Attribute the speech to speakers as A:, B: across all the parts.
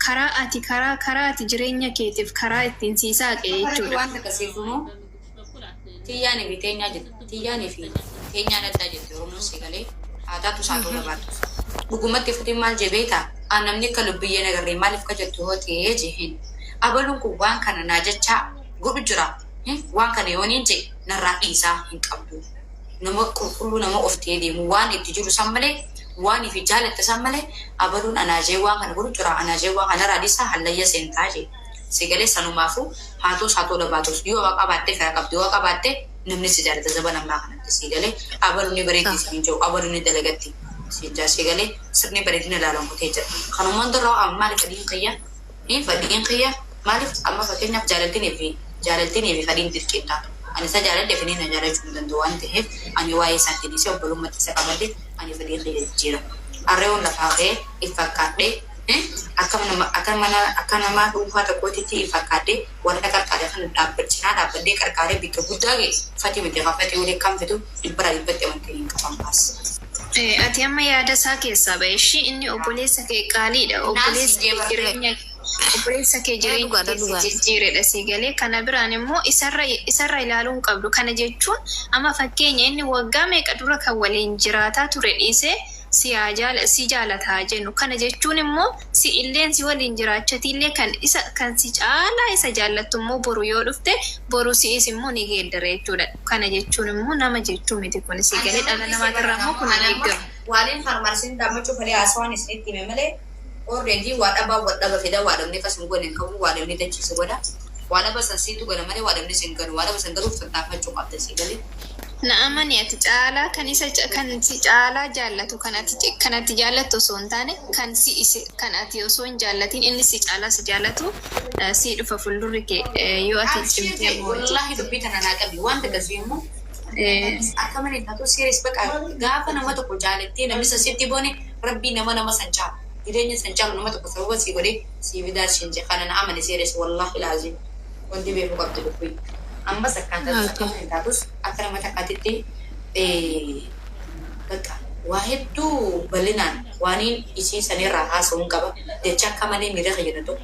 A: Karaa ati karaa karaa ati jireenya keetiif karaa ittiin sii saaqe
B: Afarratti
A: jechuudha.
B: waan takka siif himu tiyyaanii fi teenyaa jette tiyyaanii fi teenyaan addaa jette Oromoon si galee haa taatu isaa ta'uu dhabaattus. Dhugumatti futiin maal jee beektaa? Aan namni akka lubbiyyee nagarree maaliif ka jettu hoo ta'ee jeheen. Abaluun kun waan kana naa jechaa godhu jira. Waan kana yooniin jee narraa dhiisaa hin qabdu. Nama qulqulluu nama of ta'ee deemu waan itti jiru san malee waan ifi jaalatte san malee abaluun anaa jee waan kana godhu jira anaa jee waan kanarraa dhiisaa hallayya seentaa jee. Si galee sanumaafu haatuus haa ta'uu dhabaatus yoo waa qabaatte fira qabdi yoo qabaatte namni si jaalata zabana ammaa kanatti si galee abalu ni bareeddi siin jiru abalu ni dalagatti siin jaa si galee sirni bareedina ilaalan kutee jira. Kanumaan dura amma maaliif fedhiin kiyya fedhiin kiyya maaliif amma fakkeenyaaf jaalaltinii fi jaalaltinii fi fedhiin dirqiin taatu. Ani isa jaaladhe fedhiin na jaalachuu hin danda'u waan ta'eef ani waa'ee isaatti dhiisee obbolummaatti isa qabadhe ani fedhii kiyya jijjiira. Arreewoon lafaa ka'ee if fakkaadhee akka nama akka mana akka nama dhuunfaa tokkootitti if fakkaadhee warra qarqaare kana dhaabbacinaa dhaabbadhee qarqaaree bikka guddaa ga'e fatii miti kafatii olii kam fidu dhibbarraa dhibbatti amantii hin qaban baas.
A: Ati amma yaada isaa keessaa bahe ishii inni obboleessa kee qaaliidha.
B: Naan
A: Obboleessa
B: siin jee
A: kee
B: bara.
A: jireenya obboleessa kee jireenya
C: Dhugaadha
A: kee si
C: dhugaadha.
A: jijjiiredha si galee kana biraan immoo isarra isarra ilaaluu hin qabdu. Kana jechuun amma fakkeenya inni waggaa meeqa dura kan waliin jiraataa ture dhiisee si haa jaala si jaalataa jennu. Kana jechuun immoo si illeen si waliin jiraachatillee kan isa kan si caalaa isa jaallattu immoo boru yoo dhufte boru si'is immoo ni geeddara jechuudha. Kana jechuun immoo nama jechuu miti kun si
B: Ani
A: galee
B: amma
A: dhala
B: dhiisee
A: namaatirraa
B: bara
A: immoo kun hin
B: ani amma
A: eeggamu.
B: waaliin harmarsin daammachuu fedhee haasawaan isinitti hime malee already waa dhabaa waa dhaba fida waa dhabni akkas hin goone hin qabu waa dhabni dachiisa godha waa dhaba san siitu gana malee waa dhabni sin ganu waa dhaba san galuuf tattaafachuu qabda si galee.
A: Na amani ati caalaa kan isa kan si caalaa jaallatu kan ati kan ati jaallattu osoo hin taane kan si isi kan ati osoo hin jaallatin inni si caalaa si jaallatu si dhufa fuuldurri kee yoo ati
B: Abshir
A: cimtee
B: jee
A: amma hojjette.
B: Wallaahi dubbii tana naa qabi waan takka si immoo akka malee taatu serious baqa gaafa nama tokko jaalattee namni san sitti boone rabbii nama nama san caalu jireenya san caalu nama tokko sababa sii godhee sii fidaa siin jee kana na amane serious wallaahi laazim wanti beekuu qabdi dubbii ammas akkaan taatus akka malee taatus akka nama takkaatitti bakka waa hedduu bal'inaan waaniin isii sanirraa haasa'uun qaba jecha akka malee miira kiyya na tuqu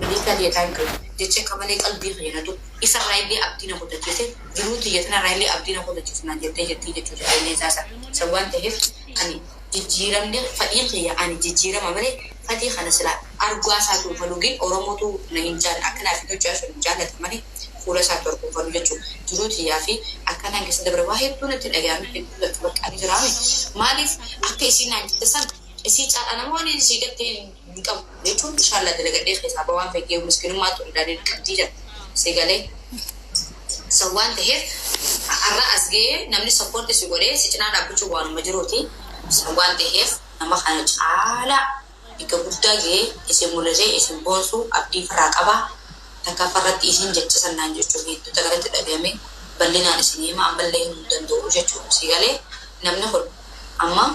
B: milikaa jeetaan qabu jecha akka malee qalbii kiyya na tuqu isarraa illee abdii na kutachiise jiruu tiyya tanarraa illee abdii na kutachiise naan jettee jirtii jechuu jaalallee isaa san san waan ta'eef ani jijjiiramni fadhiin kiyya ani jijjiirama malee fadhii kana sila argaa isaatu hin fadhu gin Oromootu na hin jaal akka naaf hin hojjaa sun hin jaallata malee fuula isaatu arguu hin fadhu jechuu jiruu tiyyaa fi akkanaan keessa dabre waa hedduu natti dhaga'ame hedduu lakka bakka ani jiraame maaliif akka isiin naan jette san isii caalaa nama waan isii gattee hin qabu jechuun inshallah dalagadhee keessaa bawaan fekkee miskinummaa ture ilaalee qabdii jira si galee san waan ta'eef har'a as ga'ee namni support si godhee si cinaa dhaabbachuu waanuma jiruuti san waan ta'eef nama kana caalaa bikka guddaa ga'ee isin mul'isee isin boonsuu abdii firraa qabaa takka farratti isin jecha sannaan jechuun hedduu takalatti dhagahame bal'inaan isin hima ammallee himuu danda'u jechuudha si galee namni kun amma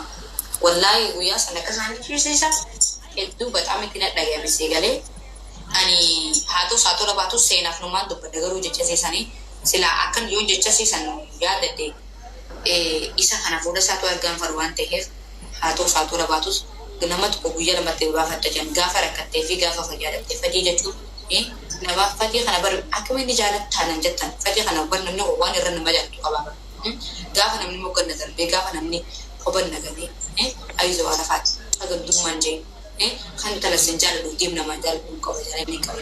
B: wallaahi guyyaa sana akka isaan jechisiisa hedduu baxaam itti na dhagahame si galee ani haa ta'us haa tola baatus seenaaf numaan dubbadha garuu jecha seesanii silaa akkan yoo jecha seesan yaadadhe isa kana fuula isaatu argaan fadhu waan ta'eef haa ta'us haa tola baatus nama tokko guyyaa lamatti baafatta jedhan gaafa rakkattee fi gaafa fayyaa dhabde fadii jechuun nama fadii kana bar akkamiin jaalattaa nan jettan fadii kana bar namni waan irra nama jaalatu qabaa bar gaafa namni mogganna darbee gaafa namni hubanna galee ayizoo arafaati hagandummaan jee kan tala sin jaaladhu deem namaan jaaladhu hin qaba jaalalli hin qaba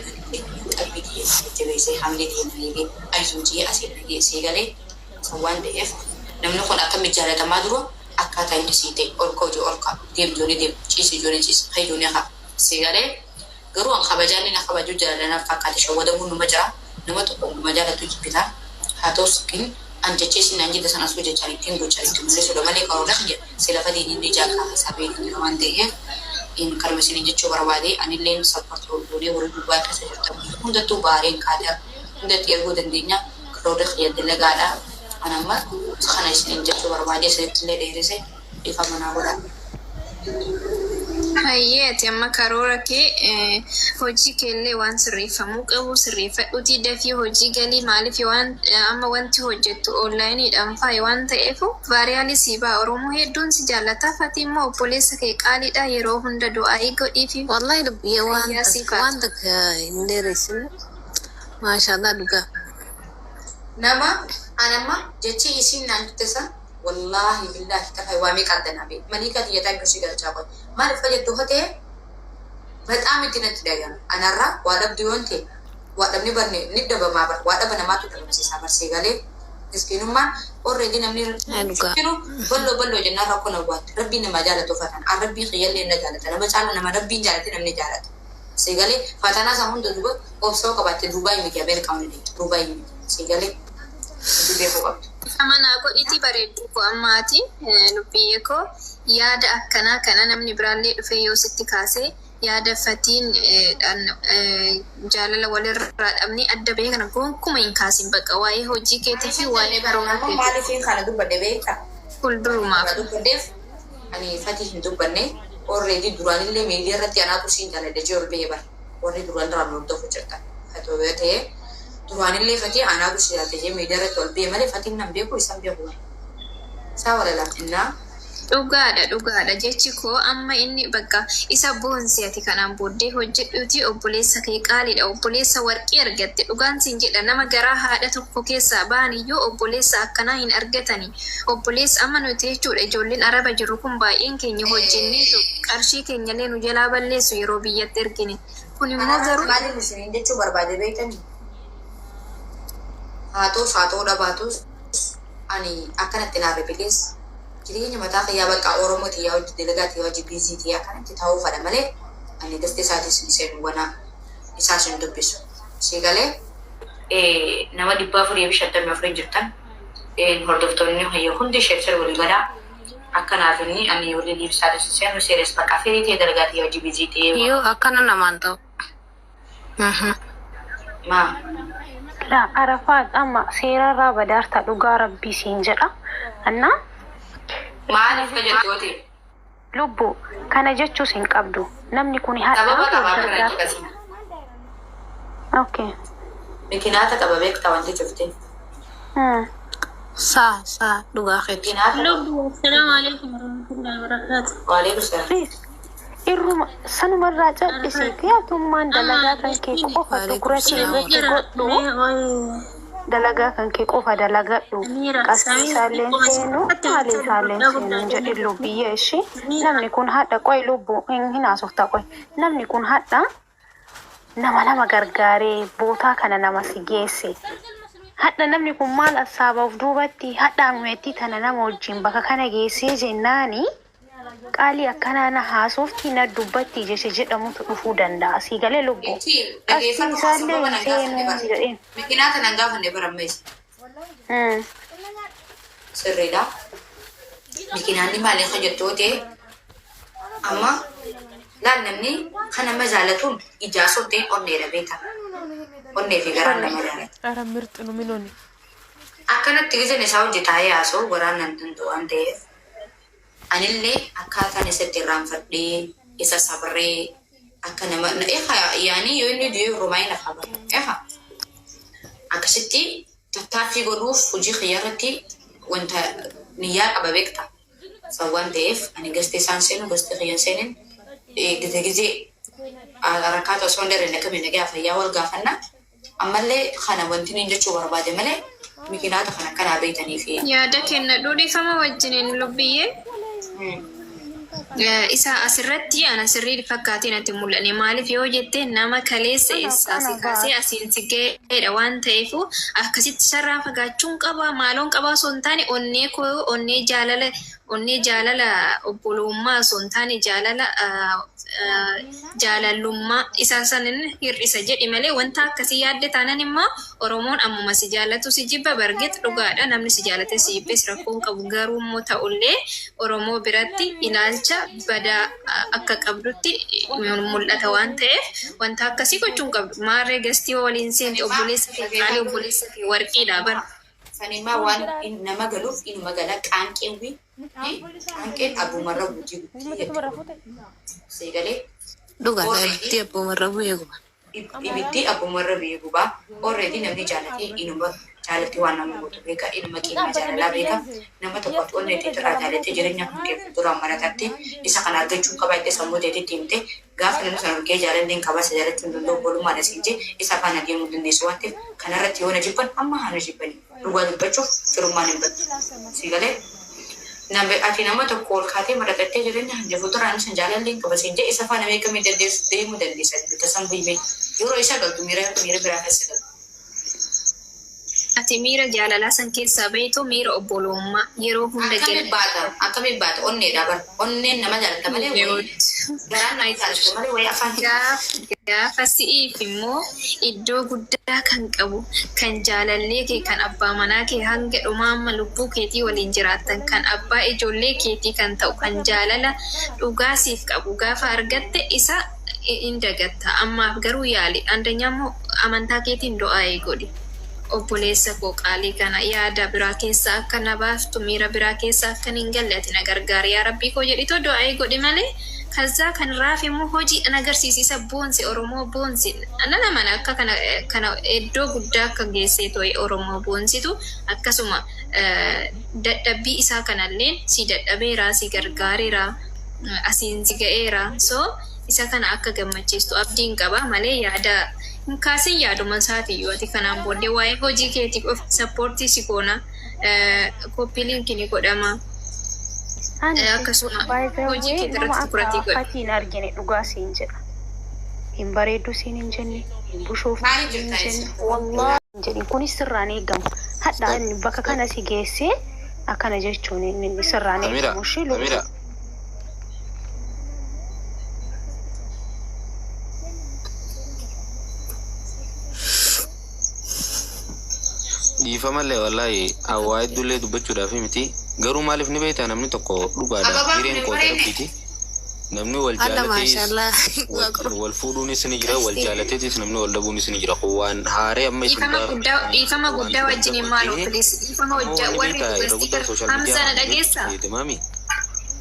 B: qalbii tiyya jajjabeessee hamlee tiyya na eegee ayizoo jee asiin na geessee galee san waan ta'eef namni kun akkamitti jaalatamaa dura akkaataa inni sii ta'e ol ka'u ol ka'a deem joonii deem ciisi joonii ciisi kai joonii haa si galee garuu an kabajaan inni na kabaju jaalala fakkaate shawwadamuun numa jira nama tokko nama jaalatu jibbitaa haa ta'us gin an jechee isin naan jette san asuu jechaan ittiin gochaan itti mul'isuudha malee karoora kiyya sila fadiin inni ijaa kaasa isaa beeku jira waan ta'eef in kanuma isiniin jechuu barbaade anilleen support goonee warri dubbaa keessa jirtan hundattuu baareen kaadar hundatti erguu dandeenya karoora kiyya dalagaadha an amma kana isiniin jechuu barbaade isinitti illee dheerese dhiifama naa godhaa.
A: Hayyee, ati amma karoora kee, hojii keellee waan sirreeffamuu qabu sirreeffadhuutii dafii hojii galii. Maaliif, waan amma wanti hojjettu onlineiidhaan faayi waan ta'eef viral sii ba'a. Oromoo hedduun si jaallata. Fati immoo obboleessa kee qaaliidha, yeroo hunda du'aayii godhiifi.
C: Wallahi lubbiyyee, waan
A: Fayyaa siif haa
C: waan takka hin dheeressine, maashaallah, dhugaa.
B: Nama anamma jechi isiin naan jette san, wallaahi billaahi tallahi, waa meeqa adda naa bee maliikaa xiyyataa iddoo galchaa qoy. Maaliif fayyaddu hotee በጣም itti natti dhagahame. Anarraa waa dhabdu yoon ta'e, waa dhabni barne ni dhabamaa bar, waa dhaba namaatu dhabamsiisaa barsee galee miskiinummaan already namni
C: Ay, dhugaa.
B: jiru balloo balloo jennaan rakkoo na waatti. Rabbiin nama jaalatu fatan an rabbii kiyyallee na jaalata, nama caalu nama rabbiin jaalate namni jaalata. Sigalee fatanaa isaa hunda duuba obsoo qabaatte Duubaay miti, Ameerikaa hundi deemte Duubaay miti. Sigalee hundi beekuu qabdu.
A: Amanaa godhiti bareedduu koo. Ammaati lubbiyyee koo, yaada akkanaa kana namni biraallee dhufee yoo sitti kaasee, yaada fatiin jaalala walirraa dhabnee adda bahee kana gonkumaa hin kaasin. Bakka waa'ee hojii keetii fi waa'ee karoora
B: Amma
A: keetii
B: maaliifin kana dubbadhe beektaa?
A: Fuuldurumaaf.
B: Kana dubbadheef ani fatii hin dubbanne. Already duraanillee miidiyaa irratti anaatu siin jaaladhe jee ol bahee bara. Warri duraan duraan hordofu jirtan. Haa ta'u yoo ta'e, duraanillee fatii anaatu si jaaladhe jee miidiyaa irratti ol bahee malee fatiin nan beeku, isan beeku bara. Isaa walala innaa.
A: Dhugaadha, dhugaadha. Jechi koo amma inni bakka isa boonsi. Ati kanaan booddee hojjedhuuti, obboleessa kee qaaliidha, obboleessa warqii argatte. Dhugaan siin jedha, nama garaa haadha tokko keessaa ba'an iyyuu obboleessa akkanaa hin argatani. Obboleessa amma nuti jechuudha, ijoolleen araba jirru kun baay'een keenya hojjenneetu qarshii keenyallee nu jalaa balleessu yeroo biyyatti ergine. Kun immoo
B: Kanarratti
A: garuu
B: maaliin isiniin jechuu barbaade beektanii? Haa ta'us haa ta'uu dhabaatus, ani akkanatti naarre bilees jireenya mataa kiyyaa bakka Oromoo tiyyaa hojii dalagaa tiyyaa hojii busy tiyyaa akkanatti taa'uu fadha malee ani gastee isaatis hin seenu, wanaa isaas hin dubbisu. Si galee? Nama 454 jirtan, hordoftoonni kiyya hundi share share walii godhaa. Akkanaaf inni ani walii ibsaatis hin seenu seeres bakka firii ta'e dalagaa tiyyaa hojii busy ta'ee.
C: Yoo akkana namaan ta'u.
B: Maa?
D: La Arafaat, amma seerarraa badaarta, dhugaa rabbii siin jedha. Annaa
B: Maaliif ka jettu yoo ta'e?
D: Lubbu kana jechuus hin qabdu. Namni kun
B: Sababa
D: hadhaa
B: qabaa kana
D: gargaar.
B: caqasina.
D: Okay.
B: Mikinaata qaba beektaa wanti cufte.
C: Saa saa, dhugaa keeti.
B: Mikinaata qaba.
E: Lubbu, assalaamu alaikum warahmatullahi wabarakatuh.
B: Waalaikum salaam.
D: Please. Irruma sanumarraa cal'isiiti atummaan dalagaa kan kee qofa
C: Waalaikum
D: tukuratti
C: salaam.
D: irratti
E: Jira
D: godhu.
E: mee oi
D: Dalagaa kan kee qofa dalagadhu.
E: Amira
D: Qarshii
E: samii
D: isaalleen
E: xiqquma
D: seenu
E: sirratti
D: maali
E: wanta
D: isaalleen
E: dubbadhaa
D: seenu
E: guddaa
D: hin jedhin lubbiyya ishii.
E: Amira
D: Namni kun hadha qoy, lubbu hin haasofta qoy. Namni kun hadha nama nama gargaaree bootaa kana nama si geesse. Hadha namni kun maal assaaba of duubatti hadha amumeettii tana nama wajjin bakka kana geessee jennaani qaalii akkanaa na haasofti na dubbatti jecha jedhamutu dhufuu danda'a. Sii galee, lubbu?
B: Itti
D: Qarshii
B: dhageeffadhu,
D: isaallee
B: sababa
D: hin
B: nan gaafanne
D: seenuu
B: bara.
D: jedheen.
B: Mikinaata nan gaafanne bara ammas. Sirriidha. Mikinaanni maali ka jettu yoo ta'e, amma laal, namni kan nama jaalatuun ijaa osoo hin ta'in onneedha beektaa. Onnee fi garaan nama jaalata.
F: ኧረ ምርጥ ነው። ምን ሆነ?
B: Akkanatti gizeen isaa hojjetaa haasa'u garaan nan danda'u waan ta'eef anillee akkaataan isatti irraanfadhee isa sabree akka nama eha yaani yoo inni du'e romaa'ee nafa bara eha akkasitti tattaaffii godhuuf hojii kiyya irratti wanta niyyaa qaba beekta. San waan ta'eef ani gastee isaan seenu gastee kiyyan seenin gizee gizee rakkaata osoo hin darre akkamiin nagaa fayyaa wal gaafanna. Ammallee kana wanti niin jechuu barbaade malee mikinaata kana akkanaa beeytanii fi
A: Yaada kennadhuu, dhiifama wajjiniin lubbiyyee. Isa asirratti ana sirrii fakkaatiin natti mul'anne. Maaliif yoo jette, nama kaleessa
D: Ana
A: eessaa si
D: kana
A: kaasee
D: baas.
A: asiin si ga'eedha waan ta'eef akkasitti sarraa fagaachuun qaba maaloon qaba osoo hin taane, onnee koo onnee jaalala, onnee jaalala obbolummaa osoo hin taane jaalala jaalallummaa isa sanin hir'isa jedhi malee, wanta akkasii yaadde taanan immoo Oromoon ammuma si jaallatu si jibba. Bargeet dhugaadha, namni si jaalate si jibbes rakkoo hin qabu. Garuu immoo ta'ullee Oromoo biratti ilaalcha badaa akka qabdutti mul'ata waan ta'eef wanta akkasii gochuu hin qabdu. Maarree gastii waliin seente, obboleessa kee qaalii, obboleessa kee warqiidha bara.
B: Sanimaa waan nama galuuf inuma gala qaanqeewwi. Hanqeen abbumarra guutii guutii jechuudha. Seegalee
C: Dhugaadha
B: already
C: ibiddi abbumarra bu'ee guba.
B: Ibiddi abbumarra bu'ee gubaa. Already namni jaalatee inuma jaalatee waan nama gootu beeka, inuma qiimaa jaalalaa beeka. Nama tokkotti onnee teetirraa jaalattee jireenya kan kee fuulduraan maratatte isa kana argachuu qaba jettee sammuu teetitti himte, gaafa namni sana argee jaalalleen qabaa isa jaalachuu hin danda'u obbolummaadha siin jee isa faana deemuu hin dandeessu waan ta'eef, kanarratti yoo na jibban amma haa na jibbanii, dhugaa dubbachuuf firummaan hin baddu. Sii galee? Nama ati nama tokko ol kaatee maratattee jireenya kan kee fuulduraan isa jaalalleen qaba siin jee isa faana meeqamii dandeessu deemuu dandeessa bita san bu'imee yeroo isa galtu miira miira biraa keessa galtu.
A: Ati miira jaalalaa san keessaa bahiitoo miira obboloommaa yeroo hunda
B: Akkami
A: gadi
B: baata? Akkami baata? Onneedha bar. Onneen nama jaalata malee wayi garaan nama jaalata malee wayi afaan hin
A: Gaafa si'iif immoo iddoo guddaa kan qabu, kan jaalallee kee, kan abbaa manaa kee hanga dhumaa amma lubbuu keetii waliin jiraattan, kan abbaa ijoollee keetii kan ta'u, kan jaalala dhugaa siif qabu gaafa argatte isa in dagatta. Ammaaf garuu yaali. Andanyaa immoo amantaa keetiin du'aa'ii godhi. Obboleessa koo qaalii kana yaada biraa keessa akka na baaftu, miira biraa keessa akkan hin galle ati na gargaari yaa Rabbii koo jedhitoo du'aa'ii godhi malee, kazzaa kan raafe immoo hojiidhaan agarsiisi, isa boonsi, Oromoo boonsi. Nan amana akka kana kana iddoo guddaa akka geessee too'e Oromoo boonsitu, akkasuma dadhabbii isaa kanalleen si dadhabeera, si gargaareera, asiin si ga'eera, so isa kana akka gammachiistu abdiin qaba malee yaada hin kaasin, yaaduma isaatiyyuu. Ati kanaan booddee waa'ee hojii keetii of support si goona, copy link ni godhama.
D: Ani
A: Akkasuma
D: by the
A: hojii
D: way
A: keetii
D: nama
A: irratti
D: akka
A: tukuratii godhi.
D: Fatii hin argine, dhugaa siin jedha. Hin bareeddu siin hin jenne, hin bushooftu
B: Maali
D: siin hin
B: jirtan
D: jenne.
B: isin?
D: Wallaahi hin jedhin, kunis sirraan eegamu. Hadha inni bakka kana si geessee akkana jechuun inni sirraan
F: Samira,
D: eegamu ishee lubbuu.
F: Samira. Dhiifamallee wallaahi waa hedduullee dubbachuudhaaf miti. Garuu maaliif ni beektaa, namni tokko dhugaadha.
B: Ababaan kun
F: Hireen
B: hin
F: qooda
B: bareedne.
F: Rabbiiti. Namni wal
C: Alla
F: jaalatees
C: maashaallah.
F: wal wal fuudhuunis ni jira, wal jaalateetis namni wal dhabuunis ni jira. Kun waan haaree amma isin
A: Dhiifama guddaa, dhiifama
F: waan
A: guddaa wajjiniin maaloo
F: ta'ee
A: please, dhiifama
F: ammoo
A: hojjaa
F: wanni
A: warri
F: beektaa irra guddaa
A: dubartii
F: social media
A: Hamza na
F: kana irratti
A: dhageessaa?
F: fayyadamaami.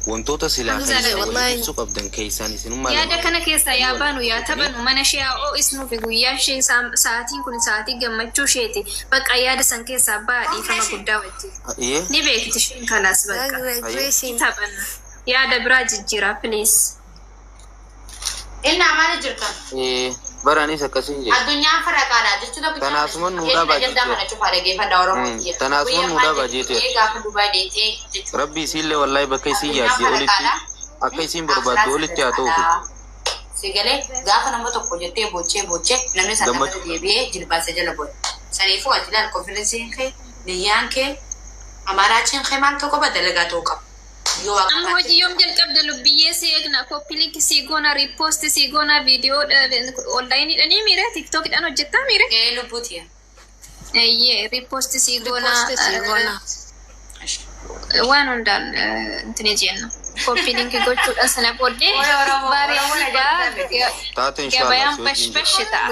F: Wantoota silaa
A: Hamza
F: kan
A: na
F: isin waliif
C: Wallahi.
F: ibsuu qabdan keessaan isinummaa
A: Yaada
F: lama
A: kana keessaa yaa
F: wal
A: baanu, yaa
F: fuutanii
A: taphanu, mana ishee haa ho'isnuu fi guyyaa ishee sa'aatiin kun sa'aatii gammachuu isheeti. Bakka yaada san keessaa ba'a, dhiifama guddaa wajjin.
F: Iyyee.
A: Ni beekti isheen kalaas bakka.
F: Hayyee.
C: Congratulations.
A: Taphanna. Yaada biraa jijjiiraa please.
B: Innaa maali jirtan?
F: Eh, baraanis akkasiin jedhe.
B: Addunyaan faraqaadha jechuudha tokkicha.
F: Tanaasuman nuu
B: Jechuudha
F: dhaabaa
B: ajandaa
F: jechuudha.
B: kana cufaa dhageeffadha Oromoo tiyya.
F: Tanaasuman
B: Guyyaa
F: nuu
B: maal
F: dhaabaa
B: jettu
F: jeeteera.
B: gaafa Dubaay deetee jechuudha.
F: Rabbi isiillee wallaahi bakka isiin
B: Addunyaan
F: yaadde olitti,
B: faraqaadha.
F: akka isiin barbaadde olitti haa ta'uufi.
B: Sigalee gaafa nama tokko jettee bochee bochee namni sana
F: Gammachuu.
B: irratti deebi'ee jilbaasa jala godha. Saniifuu ati ilaal, konfidensiin kee, niyyaan kee, amaaraachiin kee maal ta'uu qaba? Dalagaa ta'uu qaba. Yoo
A: Amma
B: qabaate.
A: Hojii yoom jalqabda lubbiyyee? Si eegna, copy link si goona, repost si goona, viidiyoo online dhanii miire TikTok dhaan hojjettaa miire?
B: Ee, lubbuutiya.
A: Eeyyee, repost si goona.
C: Repost si goona.
A: Waan hundaan intini jenna. Copy link gochuudhaan sana booddee
B: Oromoo
A: bareedaa
F: Taate inshallah
A: gabayaan
F: si wajjin jira.
A: bashbash ta'a.